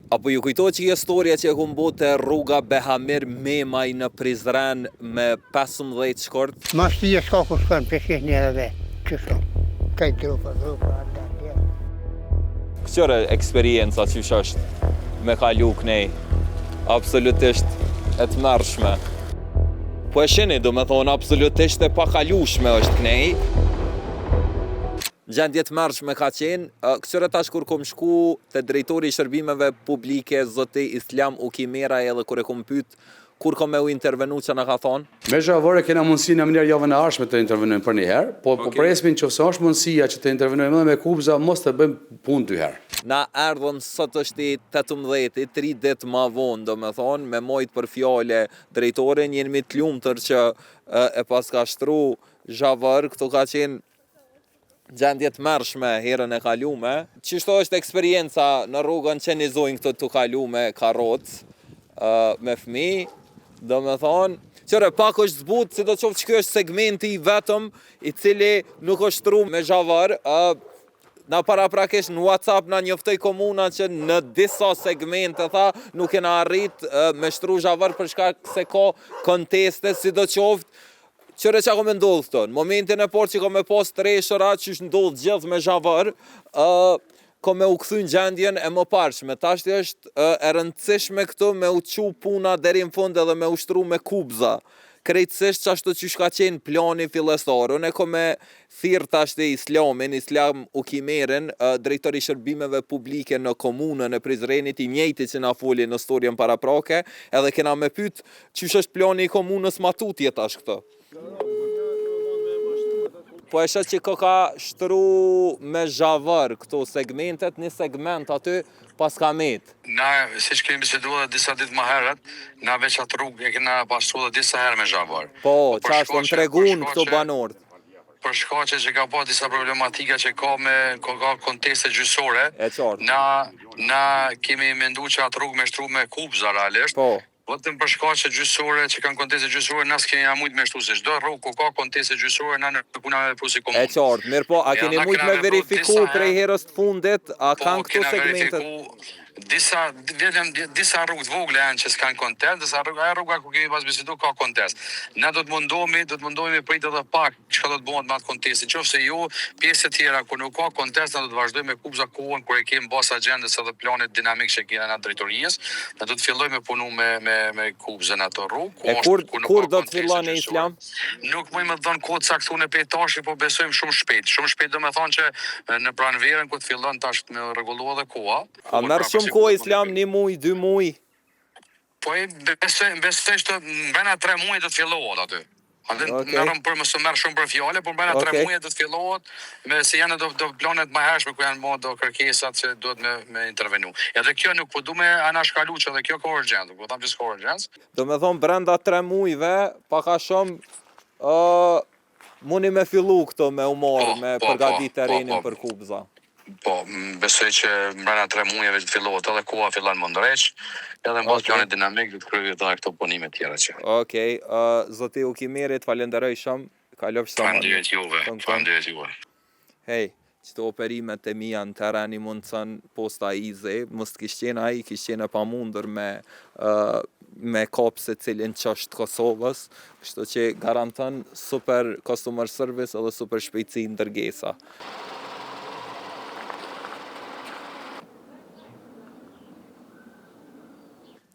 Apo ju kujtohet që kjo storja që e kom bo te rruga Behamir Memaj në Prizren me 15 shkurt? Ma shpije s'ka ku shkon, pe shihni edhe ve, qështu, krejt gropa, gropa, ata, atje. Këqyre eksperienca qysh është me kalu knej, absolutisht e tmerrshme. Po e shihni, do me thonë, absolutisht e pakalushme është knej. Gjendje e tmerrshme ka qenë, këqyre tash kur kom shku te drejtori i shërbimeve publike zoti Islam Ukimeraj edhe kur e kom pyet kur ka me u intervenu ça na ka thonë? Me zhavorr e kena mundësinë në mënyrë javën e ardhshme të intervenojmë përnjëherë, po po presim nëse është mundësia që të intervenojmë edhe me kubëza mos të bëjmë punë dy herë. Na erdhëm sot është i 18-i, tri ditë ma vonë domethonë, me mojt për fjale drejtorin, jemi të lumtur që e paska shtru zhavorr, këtu ka qenë gjendje të tmerrshme herën e kalume. Qështu është eksperienca në rrugën që një zonjë këtu tu kalu me karrocë, me fëmi, do me thonë, qyre pak është zbut, si do qoftë që kjo është segmenti i vetëm, i cili nuk është shtru me zhavorr, na paraprakisht në WhatsApp na njoftoi komuna që në disa segmente tha nuk kena arrit me shtru zhavorr për shkak se ka konteste si do qoftë Qyre çka ka me ndodhë këtu? Në momentin e parë që ka me pas të reshura, qysh ndodhë gjithë me zhavorr, ë ka me u kthy në gjendjen e mëparshme. Tashti është e rëndësishme këtu me u çu puna deri në fund edhe me u shtru me kubza. Krejtësisht qashtu qysh ka qenë plani fillestar. Unë e kom me thirr tashti Islamin, Islam Ukimerin, drejtor i shërbimeve publike në komunën e Prizrenit, i njëjti që na foli në storjen paraprake, edhe kena me pyet Qysh është plani i komunës ma tutje tash këto? Po e shoh që koka shtru me zhavorr këto segmentet, një segment aty paska met. Na, siç kemi biseduar edhe disa ditë më herët, na veç atë rrugë e kena pastru edhe disa herë me zhavorr. Po, po qashtu më tregun këto banorët. Për shkaqe që ka pas disa problematika që ka me ka, ka konteste gjyqësore, E qartë. na na kemi mendu që atë rrugë me shtru me kubza realisht. Po. Vetëm për shkaqe gjyqësore që kanë konteste gjyqësore na s'kemi mujt me shtu se çdo rrugë ku ka konteste gjyqësore na nuk muna me vepru si E komunë. qartë, mirëpo a Edhe keni na mujt kena me vepru verifiku disa prej herë, herës të fundit, a po kanë këto kena segmentet? verifiku disa vetëm disa rrugë të vogla janë që s'kanë kontest, ndërsa rruga ajo rruga ku kemi pas bisedu ka kontest. Na do të mundohemi, do të mundohemi me prit edhe pak çka do të bëhet me atë kontestin. Qoftë se jo, pjesët tjera ku nuk ka kontest na do të vazhdojmë me kubza kohën kur e kemi në bazë agjendës edhe planit dinamik që kena na drejtorisë, na do të fillojmë me punu me me me kubzën në ato rrugë ku E është kur ku nuk kur ka do të konteste filloni gjyqësore. Islam? Nuk muj me të dhënë kohë të caktuar prej tashi, po besojmë shumë shpejt. Shumë shpejt do me thonë që në pranverën kur të fillon tash me u rregullu edhe koha, A kohën merr pra për shumë siguri kohë do të Islam, një muj, dy muj? Po e besoj, besoj që mbrenda 3 muaj do të fillohet aty. Atë Okej. merrem për mos u merr shumë për fjale, por mbrenda 3 Okej. muaj do të fillohet me se janë do do planet më hershme ku janë bërë do kërkesat që duhet me me intervenu. Edhe kjo nuk po du me anashkalu që edhe kjo ka urgjencë, nuk po tham që s'ka urgjencë. Do me thonë brenda 3 mujve, pak a shumë, ë Muni me fillu këto me u Po, marrë me po, po, përgatit po, terrenin po. për kubza. Po, besoj që mbrenda 3 mujve të fillohet edhe koha fillon me u ndreq, edhe në bazë Okej. planit dinamik do të kryhet edhe këto punime tjera që janë. Okej, ë zoti Ukimeri të falenderoj shumë, kalofsh sa ma mirë. Faleminderit juve, Ton ton. faleminderit juve. Hej, qëto operimet e mia në terren i mundëson Posta Easy, mos të kish qenë ai, kish qenë e pamundur me ë me kap secilin qosh të Kosovës, kështu që garanton super customer service edhe super shpejtësi në dërgesa.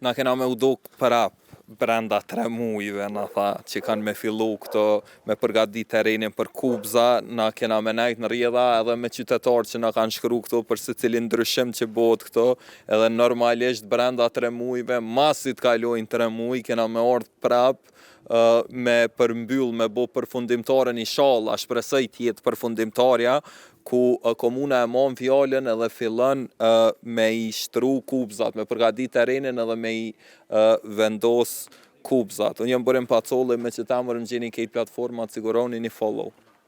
Na kena me u duk prap brenda 3 mujve, na tha që kanë me fillu këto me përgatit terrenin për kubza, na kena me nejt në rrjedha edhe me qytetarë që na kanë shkru këto për secilin ndryshim që bëhet këto, edhe normalisht brenda 3 mujve, masi të kalojnë 3 muj, kena me ardhë prap ë, me përmbyll, me bo përfundimtaren inshallah, shpresoj të jetë përfundimtarja, ku komuna e mon fjalën edhe fillon me i shtru kubzat, me përgatit terrenin edhe me i vendos kubzat. Unë jam Burim Pacolli, me qët emër më gjeni krejt platformat, siguroni një follow.